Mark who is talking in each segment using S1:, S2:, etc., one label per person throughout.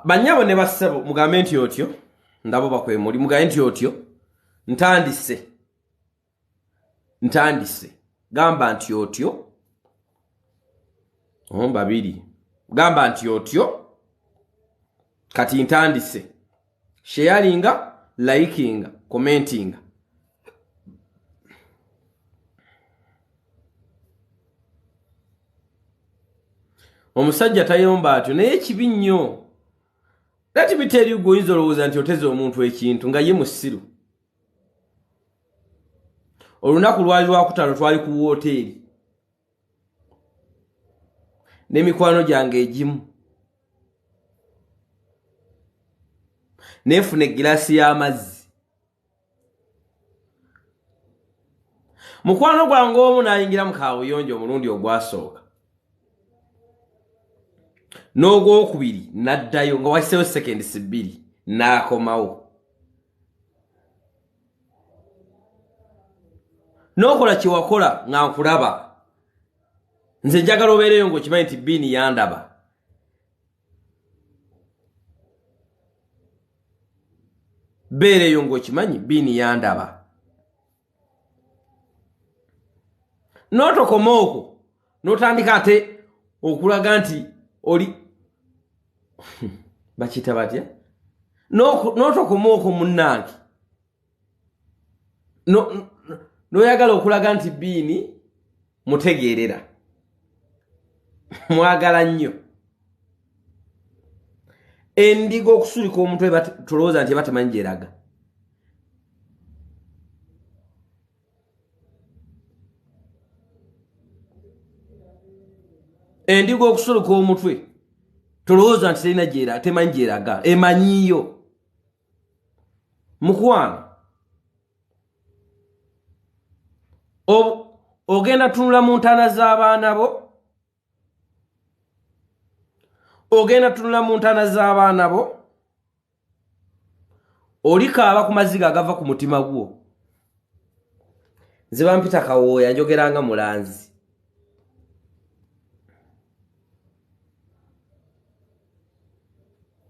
S1: Bannyabo ne bassebo, mugambe nti otyo, ndabo bakwemuli, mugambe nti otyo, ntandise. Ntandise. Gamba nti otyo. Babiri. Gamba nti otyo. Kati ntandise. Sharinga, likinga, commentinga. Omusajja tayomba atyo naye kibi nnyo. Let me tell you, gwe oyinza olowooza nti oteze omuntu ekintu nga ye musiru. Olunaku lwali lwakutaano, twali ku wooteeri n'emikwano gyange egimu, neefuna egiraasi y'amazzi. Mukwano gwange omu n'ayingira mu kaabuyonjo omulundi ogwasooka n'ogwokubiri, n'addayo nga wayiseewo seconds 2 n'akomawo. N'okola kye wakola nga nkulaba. Nze njagala obeereyo ng'okimanyi nti Biini yandaba. Beereyo ng'okimanyi Biini yandaba. N'otokoma okwo, n'otandika ate okulaga nti oli bakiyita batya, n'otokoma okwo munnange, n'oyagala okulaga nti Biini mutegeerera, mwagala nnyo. Endiga okusulika omutwe, tulowooza nti eba temanyi gyeraga. Endiga okusuluka omutwe, tolowooza nti terina gyera, temanyi gyeraga, emanyiiyo. Mukwano, ogenda tunula mu ntaana z'abaana bo, ogenda tunula mu ntaana z'abaana bo, olikaaba ku maziga agava ku mutima gwo. Nze bampita Kawooya, njogeranga mulanzi.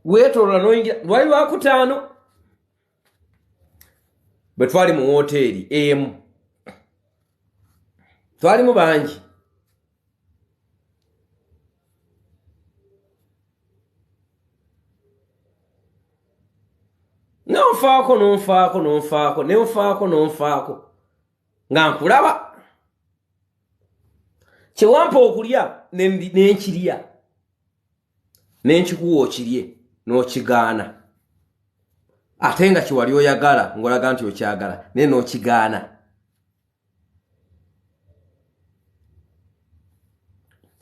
S1: Weetolola noyingira. Lwali lwakutaano bwe twali mu woteeri emu, twalimu bangi. Nonfaako, nonfaako, nonfaako, nenfaako, nonfaako nga nkulaba. Kyewampa okulya nenkirya, nenkikuwa okirye, n'okigaana, ate nga kyewali oyagala ng'olaga nti okyagala, naye n'okigaana.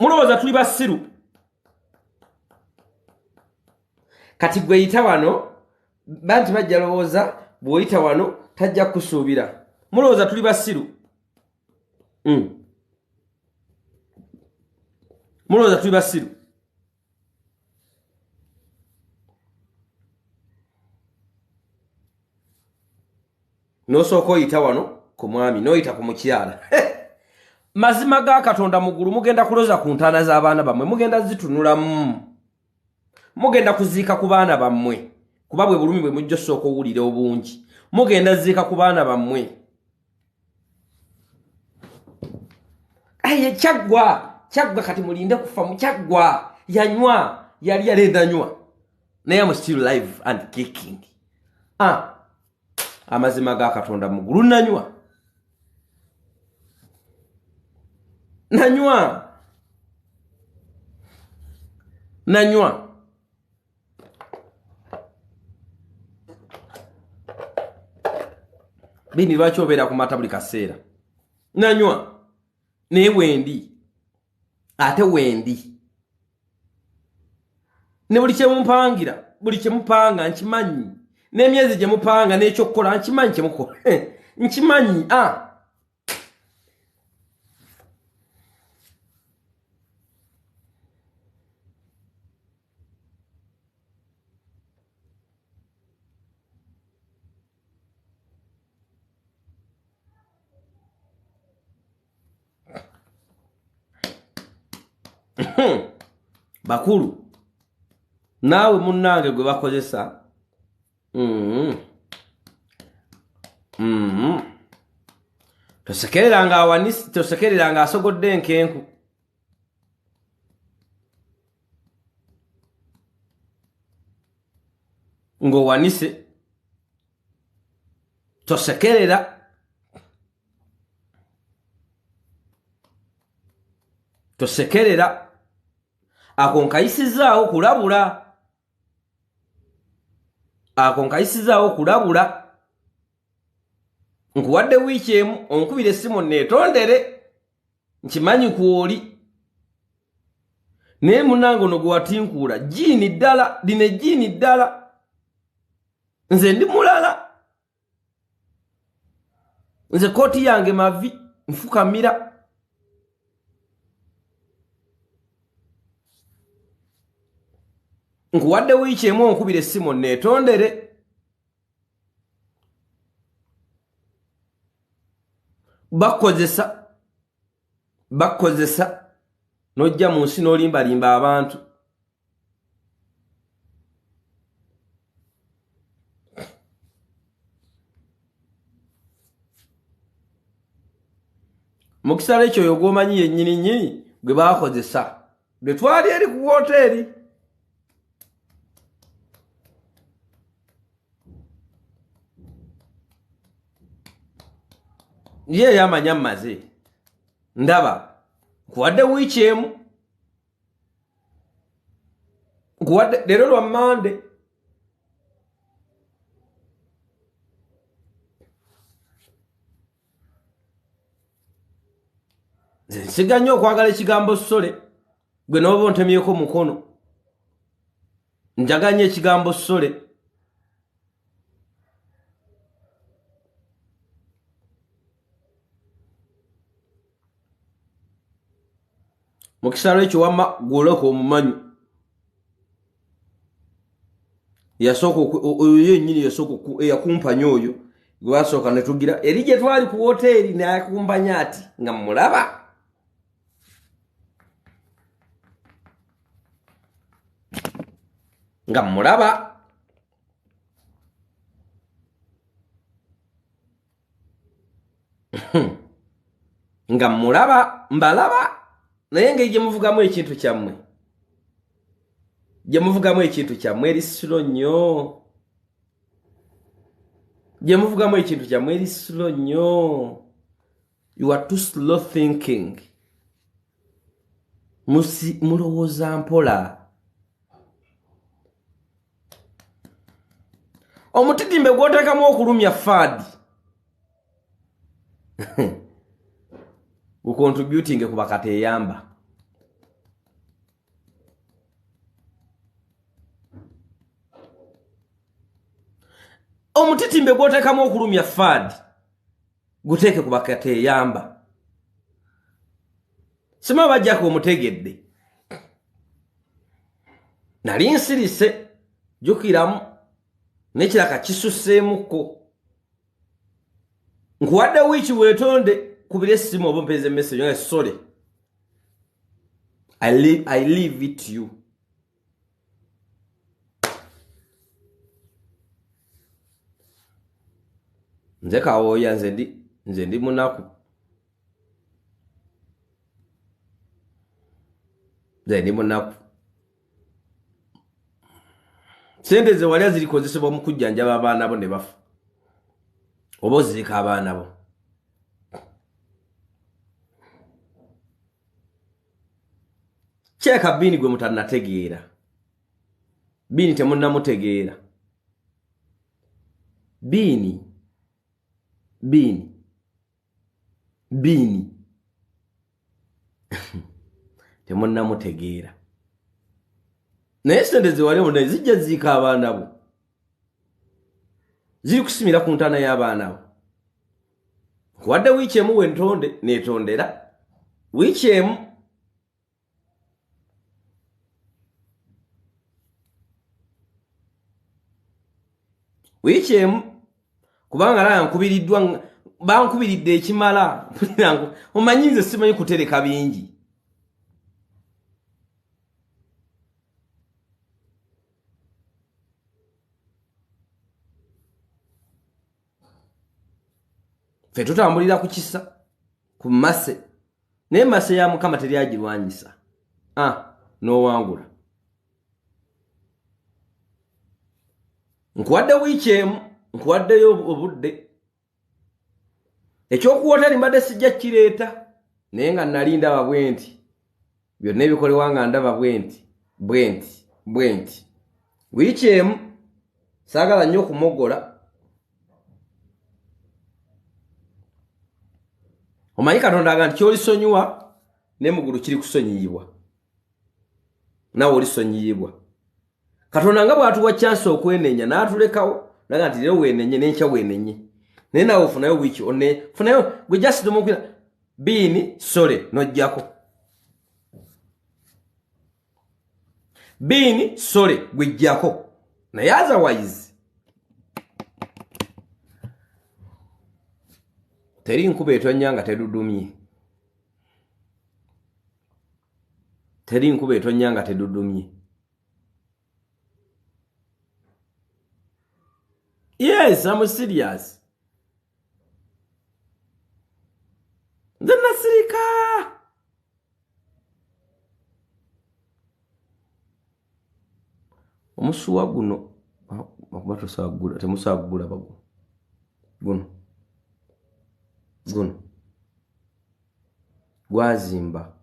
S1: Mulowooza tuli basiru? Kati gwe yita wano, banti bajja lowooza bw'oyita wano tajja kukusuubira. Mulowooza tuli basiru? Mulowooza tuli basiru? N'osooka oyita wano ku mwami, n'oyita ku mukyala. Mazima ga Katonda muggulu, mugenda kuloza ku ntaana z'abaana bammwe, mugenda zitunulamu, mugenda kuziika ku baana bammwe, kuba bwe bulumi bwe mujja osooka owulira obungi. Mugenda ziika ku baana bammwe. Aye kyaggwa, kyaggwa, kati mulinde kufa. Mukyaggwa, yanywa, yali yalendanywa, naye am still live and kicking. Ah, amazima ga Katonda muggulu, nanywa, nanywa, nanywa. Bini, lwaki obeera ku mata buli kaseera? Nanywa, naye wendi, ate wendi ne buli kyemumpangira, buli kyemupanga nkimanyi, n'emyezi gye mupanga n'ekyokukola nkimanyi, kyemukola nkimanyi. Ah, bakulu. Naawe munnange gwe bakozesa. Tosekereranga awanisi, tosekereranga asogodde enkenku. Ng'owanise tosekerera. Tosekerera. Ako nkayisizaawo kulabula. Ako nkayisizaawo kulabula. Nkuwadde wiiki emu onkubira essimu neetondere nkimanyi kwoli. Naye munnange ono gwe watinkuula jjiini ddala, lino ejjiini ddala. Nze ndi mulala. Nze kooti yange mavi nfukamira. Nkuwadde wiiki emu onkubira essimu neetondere. Bakozesa n'ojja mu nsi n'olimbalimba abantu. Mu kisala ekyo oyo gw'omanyi yennyini nnyini gwe baakozesa. Bwe twali eri ku wooteeri. Ye yamanya mmaze. Ndaba nkuwadde wiiki emu. Nkuwadde leero lwa Mmande. Nze nsiga nnyo okwagala ekigambo ssole, gwe n'oba ontemyeko mukono. Njagala nnyo ekigambo ssole. Mu kisalo ekyo wamma gw'oleka omumanyi. Yasooka oyo yennyini yasooka eyakumpanya oyo gwe basooka ne tugira eri gye twali ku wooteeri n'akumpanya ati nga mmulaba. Nga mmulaba. Nga mmulaba, mbalaba. Naye engeri gye muvugamu ekintu kyammwe. Gye muvugamu ekintu kyammwe eri slow nnyo. Gye muvugamu ekintu kyammwe eri slow nnyo. You are too slow thinking. Mulowooza mpola. Omutitimbe gw'oteekamu okulumya faadi. Gucontributing ku bakateeyamba. Omutitimbe gw'oteekamu okulumya faadi guteeke ku bakateeyamba. Sima bajjako omutegedde. Nali nsirise jjukiramu n'ekiraka kisusseemukko. Nkuwadde wiiki weetonde kubira essimu oba ompeereze message nga sorry. I leave it to you. Nze kawooya nze ndi munaku. Nze ndi munaku. Sente ze walya zirikozesebwa mu kujjanjaba abaana bo ne bafa. Oba oziika abaana bo. Kyeka Biini gwe mutannategeera. Biini temunnamutegeera. Biini. Biini. Biini. Temunnamutegeera. Naye sente ze wali munda zijja ziika abaana bo. Ziri kusimira ku ntaana y'abaana bo. Nkuwadde wiiki emu wentonde neetondera. Wiiki emu. Wiiki emu kubanga laba nkubiriddwa bankubiridde ekimala. Omanyi nze simanyi kutereka bingi. Ffe tutambulira ku kisa, ku mase, naye mase ya Mukama teryagirwanyisa. N'owangula. Nkuwadde wiiki emu, nkuwaddeyo obudde. Ekyokuwoteri mbadde sijja kireeta, naye nga nali ndaba bwe nti byonna ebikolebwa nga ndaba bwe nti bwe nti bwe nti. Wiiki emu saagala nnyo okumogola. Omanyi Katonda aga nti ky'olisonyiwa ne mu ggulu kiri kusonyiyibwa, naawe olisonyiyibwa. Katonda nga bw'atuwa chance okwenenya n'atulekawo, naga nti leero weenenye n'enkya weenenye, naye naawe ofunayo wiiki one funayo gwe just tomukira biini sole n'ojjako biini sole gwejjako, naye otherwise teri nkuba etonnya nga tedudumye, teri nkuba etonnya nga tedudumye. Yes, I'm serious. Nze nasirika. Omusuwa guno okuba tosagula, temusagula bagu. Guno. Guno. Gwazimba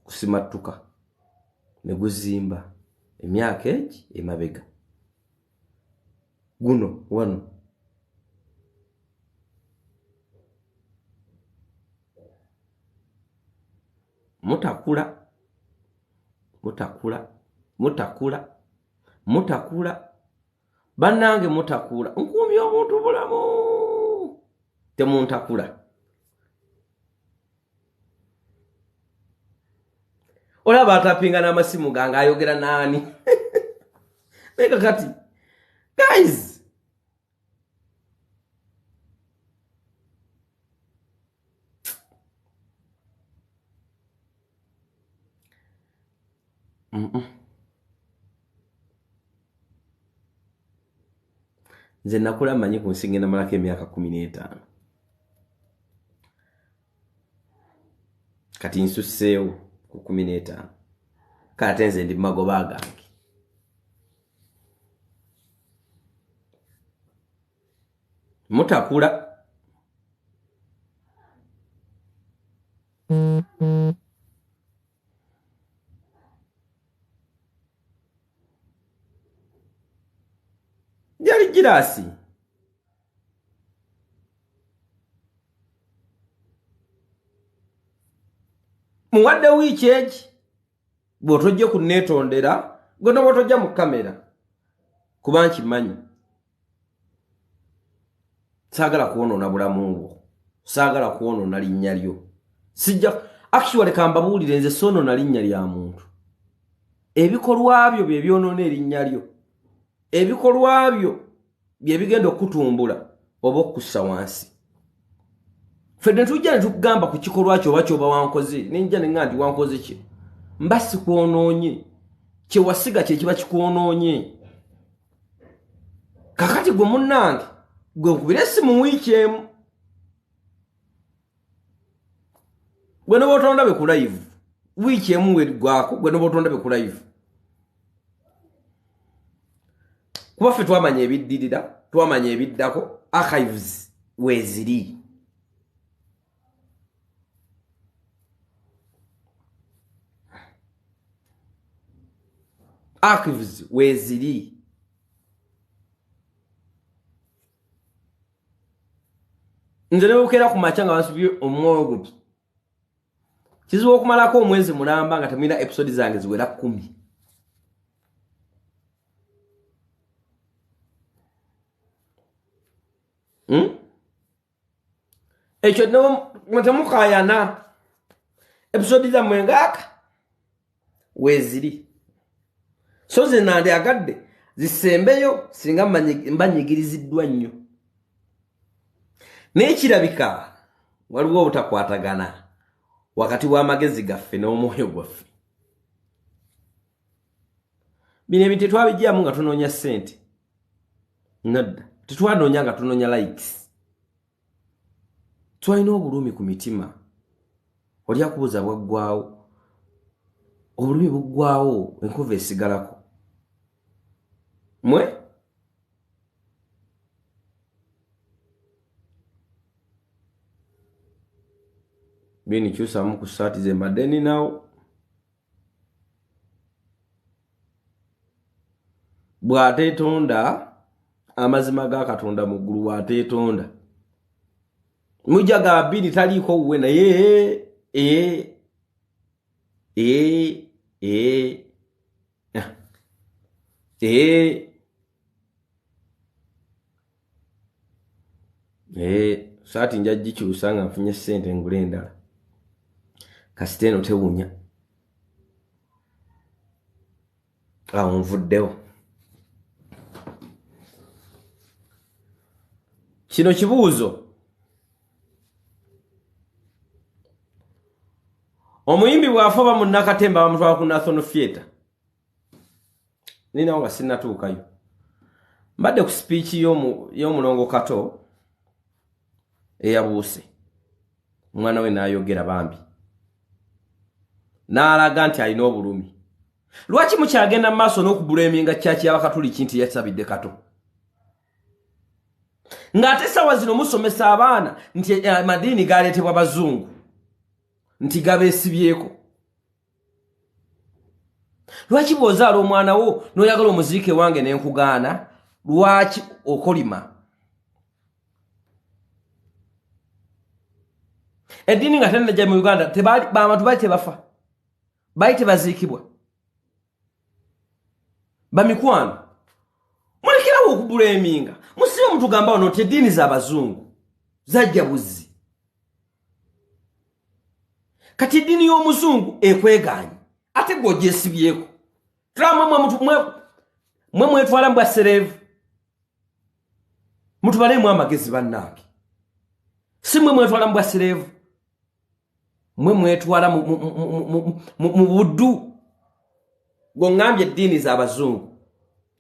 S1: kusimattuka ne guzimba emyaka egi emabega. Guno wano. Mutakula, mutakula, mutakula, mutakula. Bannange mutakula. Nkuumye obuntu bulamu. Temuntakula. Olaba atapinga n'amasimu gange ayogera naani. Naye kakati guys, Nze nakula mmanyi ku nsi ngenda malako emyaka 15. Kati nsusseewo ku 15. Kale ate nze ndi mu magoba gange. Mutakula. Yali girasi. Muwadde wiiki egi bw'otojja kunneetondera, gwe n'obw'otojja mu kamera, kuba nkimanyi. Saagala kwonoona bulamu bwo, saagala kwonoona linnya lyo. Sijja, actually kambabuulire, nze soonoona linnya lya muntu. Ebikolwa byo bye byonoona erinnya lyo. Ebikolwa byo bye bigenda okutumbula oba okussa wansi. Ffe ne tujja ne tukugamba ku kikolwa kyo oba ky'oba wankoze, ne njja ne ŋŋamba nti wankoze ki? Mba sikwonoonye. Kye wasiga kye kiba kikwonoonye. Kakati gwe munnange, gwe nkubira essimu wiiki emu. Gwe ne bw'otondabe ku live, wiiki emu weggwako, gwe ne bw'otondabe ku live. Kuba ffe twamanya ebiddirira, twamanya ebiddako, archives weeziri. Archives weeziri. Nze ne bukeera ku makya nga bansibye omwoyo gwo. Kizibu okumalako omwezi mulamba nga temulina episode zange ziwera 10. Ekyo mwe temukaayana. Episode zammwe ngaaka weeziri. So ze nandyagadde zisembeyo singa mbanyigiriziddwa nnyo. Naye kirabika waliwo obutakwatagana wakati w'amagezi gaffe n'omwoyo gwaffe. Bino ebintu tetwabigyamu nga tunoonya ssente. Nedda, tetwanoonya nga tunoonya likes. Twalina obulumi ku mitima. Oli akubuuza bwaggwawo, obulumi buggwawo, enkovu esigalako. Mwe bini kyusamu ku ssaati ze mbadde ninawo. Bw'ateetonda amazima ga Katonda mu ggulu, bw'ateetonda mujja ga bbiri taliiko wuwe naye e e e e e saati nja gikyusa nga nfunye ssente ngule endala, kasita eno tewunya. Awo nvuddewo. Kino kibuuzo. Omuyimbi bw'afa oba munnakatemba bamutwala ku National Theatre. Ninawo nga sinnatuukayo. Mbadde ku sipiiki y'omulongo Kato eyabuuse. Omwana we n'ayogera bambi. N'alaga nti alina obulumi. Lwaki mukyagenda mu maaso n'okubuleminga kyaki y'Abakatuliki nti yasabidde Kato? Ng'ate essaawa zino musomesa abaana nti amadiini galeetebwa bazungu, nti gabeesibyeko. Lwaki bw'ozaala omwana wo n'oyagala omuziike wange ne nkugaana, lwaki okolima? Eddiini nga tennajja mu Uganda, abantu baali tebafa, baali tebaziikibwa. Bamikwano, mulekerawo okubuleminga. Musibe mutugamba wano nti eddiini z'abazungu zajja buzzi. Kati eddiini y'omuzungu ekwegaanye, ate gwe ogyesibyeko. Tulaba mwe mwetwala mbwa sereevu. Mutubaleemu amagezi bannange. Si mwe mwetwala mbwa sereevu, mwe mwetwala mu buddu. Gwe eddiini z'abazungu,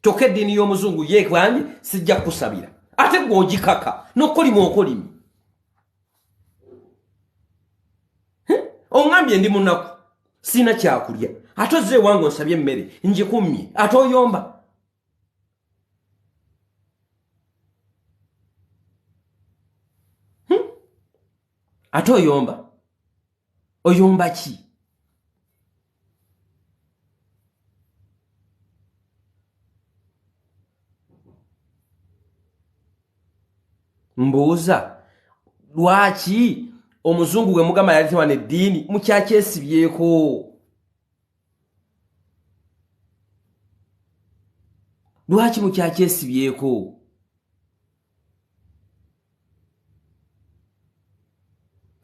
S1: kyokka eddiini y'omuzungu yeekwange sijja kukusabira, ate gwe ogikaka n'okolima okolimi. Oŋŋambye ndi munaku, sirina kyakulya, ate ozze ewange onsabye emmere ngikummye, ate oyomba. Ate oyomba. Oyomba ki? Mbuuza lwaki omuzungu gwe mugamba yaleetebwa n'eddiini mukyakyesibyeko? Lwaki mukyakyesibyeko?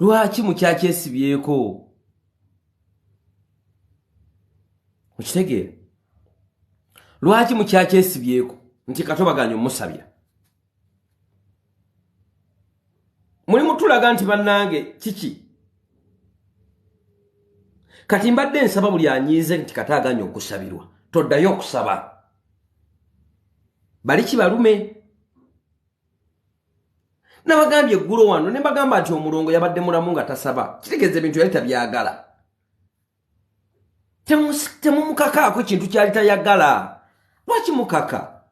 S1: Lwaki mukyakyesibyeko? Okitegeera? Lwaki mukyakyesibyeko nti katobaganya omusabira? Mulimu tulaga nti bannange kiki? Kati mbadde nsaba buli anyiize nti kataaganya okusabirwa, toddayo okusaba. Bali kibalume. Nabagambye eggulo wano ne mbagamba nti omulongo yabadde mulamu nga tasaba, kitegeeza ebintu yali tabyagala. Temumukakaako kintu kyali tayagala. Lwaki mukaka?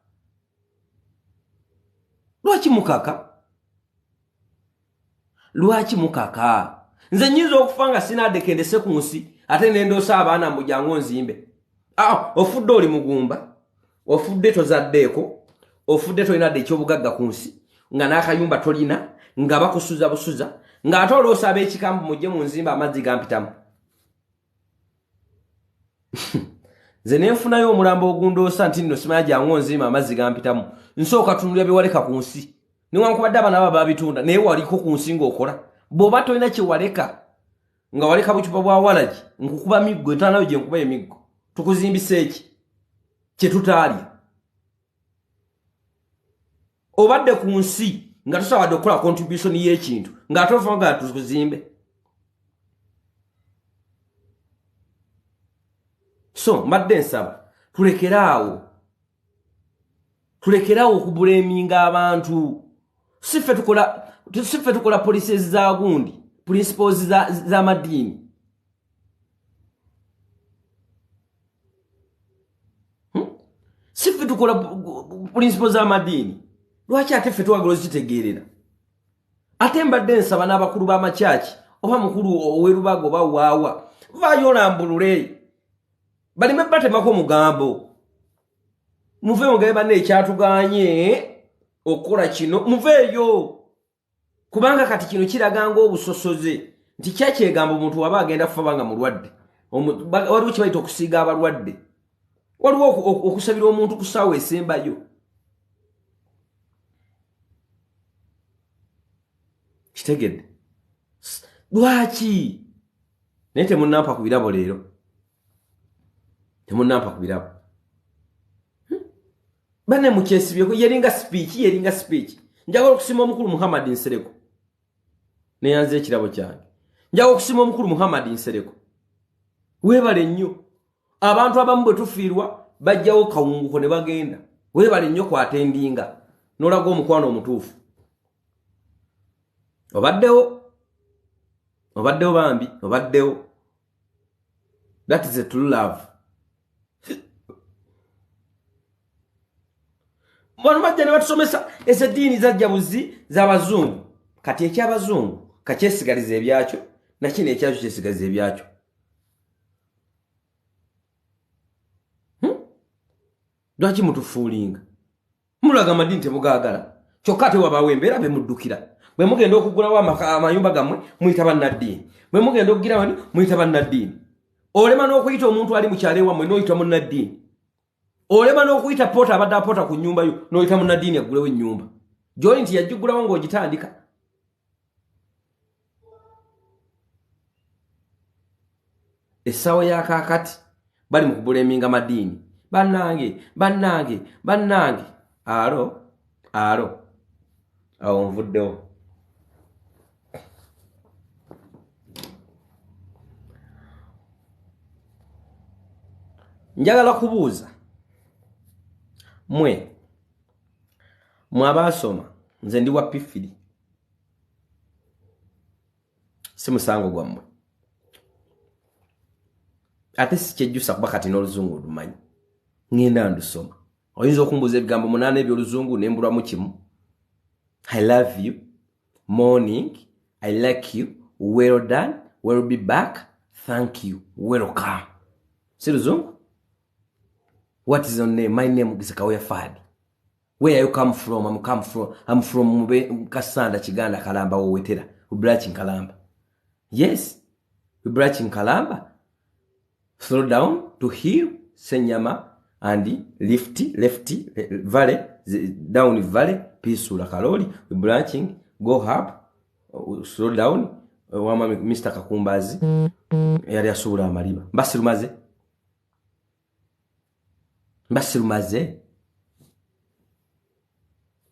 S1: Lwaki mukaka? Lwaki mukaka? Nze nnyinza okufa nga sinaadekendese ku nsi, ate ne ndoosa abaana mbu jangu onzimbe. Ofudde oli mugumba, ofudde tozaddeeko, ofudde tolina dde ekyobugagga ku nsi, nga n'akayumba tolina, nga bakusuza busuza, ng'ate oloosa ab'ekika mbu mujje mu nzimba amazzi gampitamu. Nze ne nfunayo omulambo ogundoosa nti nno simanya jangu onzimba amazzi gampitamu. Nsooka tunulira bye waleka ku nsi. Newankubadde abaana abo babitunda, naye waliko ku nsi ng'okola. Bw'oba tolina kye waleka, nga waleka bucupa bwa walagi, nkukuba miggo, entaana yo gye nkuba emiggo. Tukuzimbisa eki? Kye tutaalya. Obadde ku nsi nga tosobodde okukola contribution y'ekintu, ng'ate ova nga tukuzimbe. So mbadde nsaba tulekere awo. Tulekere awo okubuleminga abantu. Si ffe tukola Si ffe tukola policies za gundi, principles z'amadiini. Si ffe tukola principles z'amadiini. Lwaki ate ffe twagala ozitegeerera? Ate mbadde nsaba n'abakulu b'amakyaki, oba mukulu ow'erubaga oba waawa, vaayo olambulule, baleme batemako mugambo. Muve mugabe banne ekyatuganye okukola kino, muveeyo, kubanga kati kino kiraga ng'obusosoze nti kyakyegamba omuntu waba agenda kufa banga mulwadde. Waliwo kye bayita okusiiga abalwadde, waliwo okusabira omuntu ku ssaawa esembayo. Kitegedde lwaki? Naye temunnampa ku birabo leero, temunnampa ku birabo. Banne mukyesibyeko, yeringa speech, yeringa speech. Njagala okusima omukulu Muhammad Nsereko, neyanze ekirabo kyange. Njagala okusima omukulu Muhammad Nsereko, weebale nnyo. Abantu abamu bwe tufiirwa bajjawo kawunguko ne bagenda. Weebale nnyo kwatendinga n'olaga omukwano omutuufu. Obaddewo, obaddewo bambi, obaddewo. That is a true love. Bano bajja ne batusomesa ezo eddiini zajja buzi z'abazungu. Kati ekyabazungu kakyesigaliza ebyakyo, nakino ekyakyo kyesigaliza ebyakyo. Lwaki mutufuulinga? Mulaga amadiini temugaagala, kyokka ate wabaawo embeera bemuddukira. Bwe mugenda okugulawo amayumba gammwe muyita bannaddiini, bwe mugenda okugira wano muyita bannaddiini. Olema n'okuyita omuntu ali mu kyalo ewammwe n'oyita munnaddiini. Olema n'okuyita poota abadde apoota ku nnyumba yo n'oyita munnaddiini aggulewo ennyumba gy'oli nti yagigulawo ng'ogitandika. Essaawa ya kaakati bali mu kubuleminga madiini. Bannange, bannange, bannange, alo alo, awo nvuddewo. Njagala kubuuza mwe mwabaasoma, nze ndi wa P3, si musango gwammwe, ate si kyejjusa kuba kati n'oluzungu olumanyi, ŋŋenda ndusoma. Oyinza okumbuuza ebigambo 8 eby'oluzungu ne mbulwamu kimu. I love you, morning, I like you, well done, we'll be back, thank you, welcome. Si luzungu? What is your name? My name is Kawuya Fahad. Where you come from? I'm from Kasanda, Kiganda, Kalamba, Wowetera, Ublachi Nkalamba. Yes, Ublachi Nkalamba. Slow down to hill, Senyama, and lift, left, valley, down valley, Pisula Kaloli, branching, go up, slow down, wama Mr. Kakumbazi, yali asubula amaliba. Mbasirumaze. Mbasirumaze.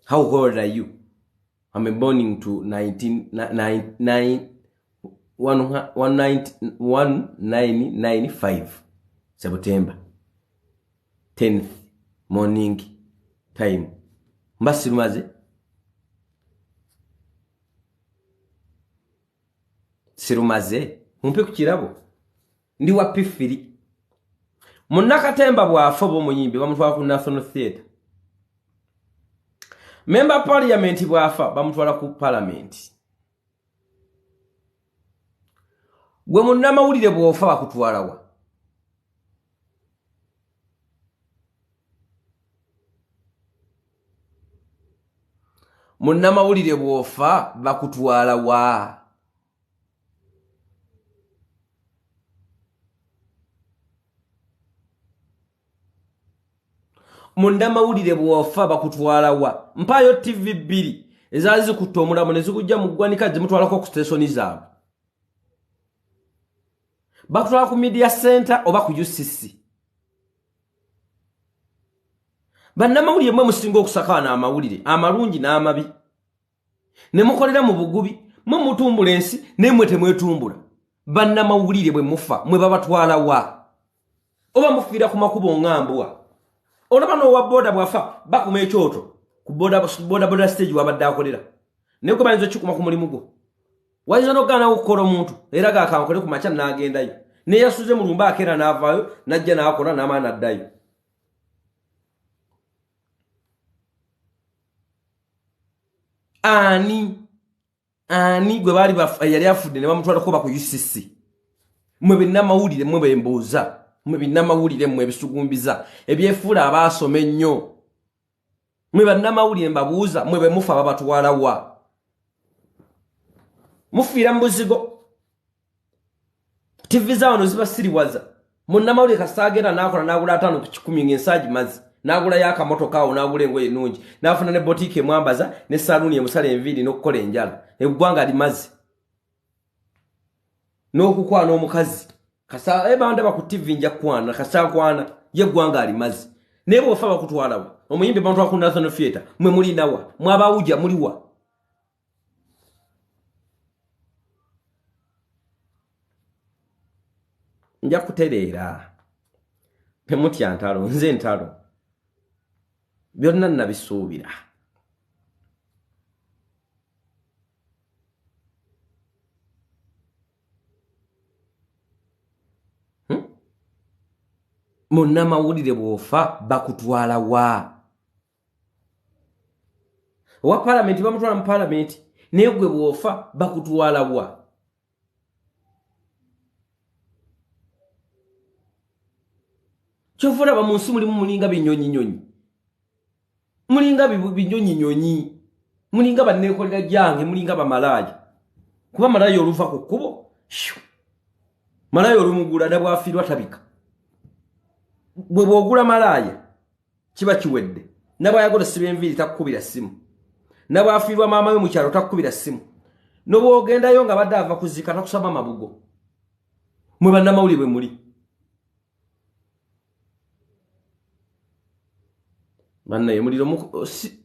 S1: How old are you? I'm born to 1995 September 10th morning time. Mbasirumaze. Sirumaze. Mumpe ku kirabo. Ndi wa P3. Munnakatemba bw'afa oba omuyimbi bamutwala ku National Theatre. Member Parliament bw'afa bamutwala ku Parliament. Gwe munnamawulire bw'ofa bakutwala wa? Munnamawulire bw'ofa bakutwala wa? Munnamawulire bw'ofa bakutwala wa? Mpaayo TV 2 ezaali zikutta omulamu ne zikujja mu ggwanika zimutwalako ku sitesoni zaabwe. Bakutwala ku media center oba ku UCC. Bannamawulire mwe musinga okusakaana amawulire amalungi n'amabi, ne mukolera mu bugubi, mwe mutumbula ensi naye mwe temwetumbula. Bannamawulire bwe mufa mwe babatwala wa? Oba mufiira ku makubo nga mbwa. Olaba n'owa boda bw'afa bakuma ekyoto ku boda boda stage wabadde akolera. Naye gwe bayinza okukuma ku mulimu gwo. Wayinza n'okugaana okukola omuntu era gakankole ku makya n'agendayo. Naye yasuze mu lumba akeera n'avaayo n'ajja n'akola n'amaana addayo. Ani gwe baali yali afudde ne bamutwalako ba ku UCC. Mwe bannamawulire mwe bembuuza, mwe bannamawulire mmwe ebisugumbiza ebyefuula abaasoma ennyo. Mwe bannamawulire mbabuuza, mwe bwe mufa babatwala wa? Mufiira mu buzigo. TV za wano zibasiriwaza. Munnamawulire kasita agenda n'akola n'agula 50 ku 100 ng'ensaagi mazzi, n'agulayo akamotoka awo, n'agula engoye ennungi, n'afuna ne botiika emwambaza ne saluuni emusala enviiri n'okukola enjala. Eggwanga limaze. N'okukwana omukazi. Kasita bandaba ku TV nja kukwana, kasita nkwana, ye eggwanga alimaze. Naye bw'ofa bakutwala wa? Omuyimbi bamutwala ku National Theatre, mwe mulina wa? Mwabawuja muli wa? Nja kutereera. Temutya ntalo, nze ntalo. Byonna nabisuubira. Munnamawulire bw'ofa bakutwala wa? Owa paalamenti bamutwala mu paalamenti, naye gwe bw'ofa bakutwala wa? Kyova olaba mu nsi mulimu mulinga binyonyinyonyi, mulinga binyonyinyonyi, mulinga banneekolera gyange, mulinga bamalaaya. Kuba malaaya oluva ku kkubo, malaaya olumugula ne bw'afiirwa tabika. Bwe bw'ogula malaaya kiba kiwedde. Ne bw'ayagala ssiba enviiri takukubira ssimu. Ne bw'afiirwa maama we mu kyalo takukubira ssimu. Ne bw'ogendayo nga badde ava kuziika takusaba mabugo. Mwe bannamawulire bwe muli. Bannaye muliro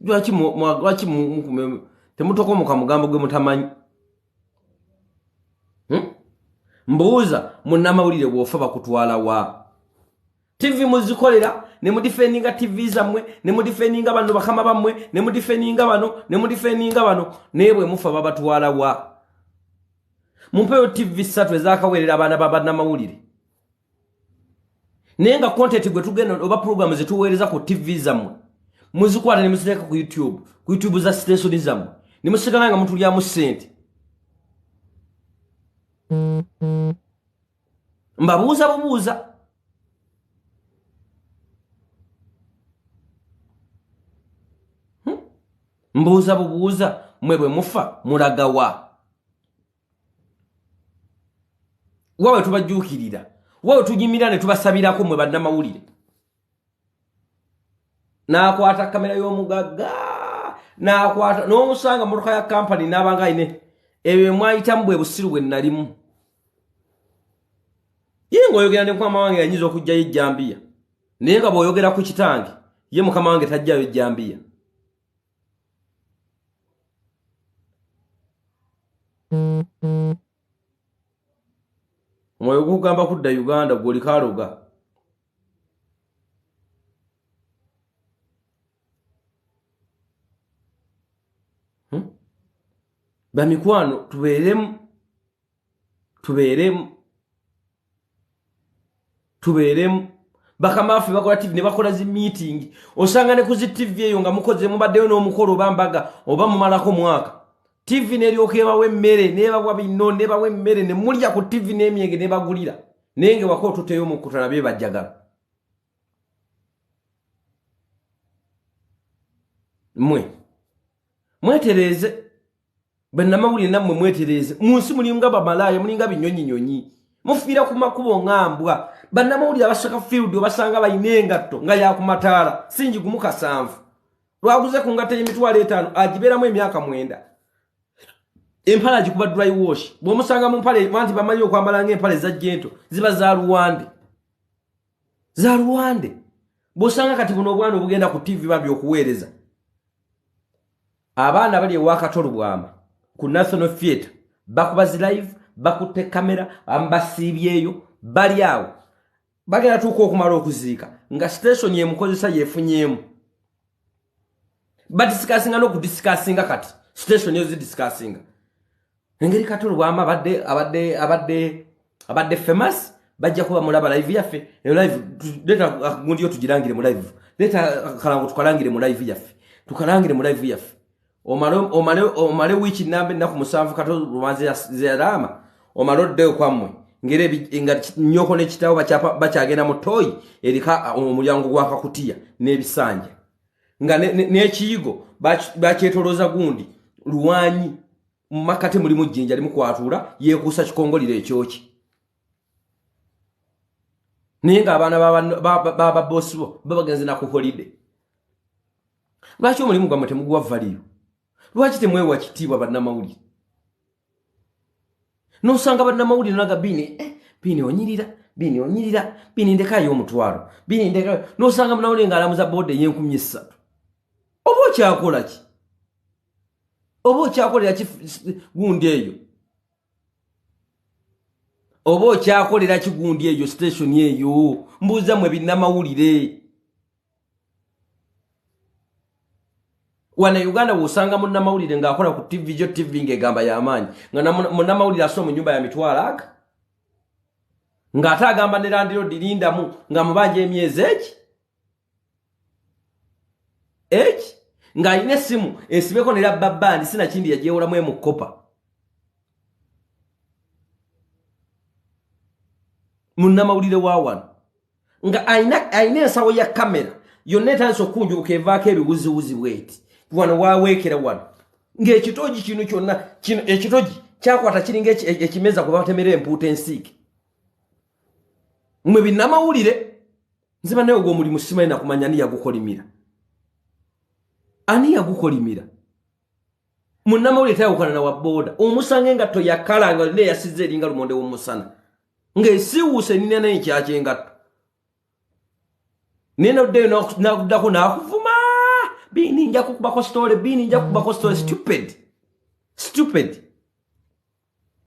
S1: lwaki temutokomoka mugambo gwe mutamanyi? Mbuuza munnamawulire bw'ofa bakutwala wa? TV muzikolera ne mudifendinga TV zammwe, ne mudifendinga bano bakama bammwe, ne mudifendinga bano, ne mudifendinga bano, naye bwe mufa babatwala wa? Mumpeeyo TV 3 ezakaweerera abaana ba bannamawulire. Naye nga content gwe tugenda oba program ze tuweereza ku TV zammwe muzikwata ne muziteeka ku YouTube, ku YouTube za station zammwe, ne musigala nga mutulyamu ssente. Mbabuuza bubuuza. Mbuuza bubuuza, mwe bwe mufa mulaga wa? Wawe tubajjuukirira, wawe tujimira ne tubasabirako mwe bannamawulire. N'akwata kamera y'omugagga, n'akwata n'omusanga mmotoka ya kampani n'abanga ayine ebyo mwayitamu bwe busiru bwe nalimu. Ye ng'oyogera ne mukama wange yayinza okuggyayo ejjambiya, naye nga bw'oyogera ku kitange ye mukama wange taggyayo ejjambiya. Omwoyo gukugamba kudda Uganda gw'oliko aloga. Bamikwano tubeeremu, tubeeremu, tubeeremu. Bakama baffe bakola TV ne bakola zi meeting, osanga ne ku zi TV eyo nga mukoze mubaddeyo n'omukolo oba mbaga oba mumalako mwaka. TV n'eryoka ebawa emmere, n'ebawa bino, n'ebawa emmere, ne mulya ku TV n'emyenge n'ebagulira. Naye nga waka otuteyo omukutano bye bajjagala. Mmwe mwetereeze, bannamawulire nammwe mwetereeze. Mu nsi mulinga bamalaaya, mulinga binyonyinyonyi, mufiira ku makubo ng'ambwa. Bannamawulire abasaka field obasanga balina engatto nga ya ku mataala singi gumu 7. Lwaguze ku ngatto y'emitwalo 5 agibeeramu emyaka 9. Empale agikuba dry wash. Bw'omusanga mu mpale anti bamanyi okwambala ng'empale za gento ziba za luwande. Za luwande. Bw'osanga kati buno obwana obugenda ku TV bambi okuweereza. Abaana bali ewa Kato Lubwama ku National Theatre bakuba zi live, bakutte kamera, basiibyeyo, bali awo. Bagenda tuuka okumala okuziika nga station emukozesa yeefunyeemu. Badisikasinga n'okudisikasinga kati Station yo zidiscussinga engeri Kato Lubwama abadde abadde abadde abadde famous. Bajja kuba mulaba live yaffe. Eyo live, leeta gundi yo tugirangire mu live, leeta kalango tukalangire mu live yaffe, tukalangire mu live yaffe. Omale wiiki namba, ennaku 7 Kato Lubwama zeyalaama, omale oddeyo kwammwe ngeri nga nnyoko n'ekitabo bakyagenda mu toyi erika omulyango gwa kakutiya n'ebisanja, nga n'ekiyigo bakyetolooza gundi luwanyi, mu makkati mulimu jjinja limukwatuula, yeekuusa kikongoliro ekyoki. Naye ng'abaana bababosi bo babagenze na ku holiday. Lwaki omulimu gwammwe temuguwa value? Lwaki temwewa kitiibwa, bannamawulire? Nosanga bannamawulire naga Biini, Biini onyirira, Biini onyirira, Biini ndekayo 5,000, Biini ndekayo. Nosanga munnamawulire ng'alamuza boda ey'enkumi 3. Oba okyakola ki? Oba okyakolera ki gundi eyo? Oba okyakolera ki gundi eyo, station eyo? Mbuuza mwe binnamawulire. Wana Uganda wosanga munnamawulire ng'akola ku TV gyo, TV ng'egamba y'amaanyi, nga munnamawulire asoma mu nyumba ya mitwalo aga, ng'ate agamba ne landlord lindamu nga mubanja emyezi eki, ng'alina essimu esibeko ne rubber band, sinakindi yagyewolamu emukopa. Munnamawulire wa wano nga alina ensawo ya kamera yonna etandise okukunjuluka, evaako ebiwuziwuzi bweti wano waweekera wano, ng'ekitogi kino kyonna kino ekitogi kyakwata kiringa ekimeza kwe batemera empuuta ensiike. Mwe binnamawulire, nze bannaye ogwo omulimu simanyi nakumanya ani yagukolimira, ani yagukolimira. Munnamawulire tayawukana na wa booda. Omusange engatto yakala nga olina eyasizza eringa lumonde w'omusana, ng'esiiwuuse nina n'enkyakya engatto, naye noddeyo nakuddako nakuvuma, Biini nja kukubako story, Biini nja kukubako story. Stupid, stupid.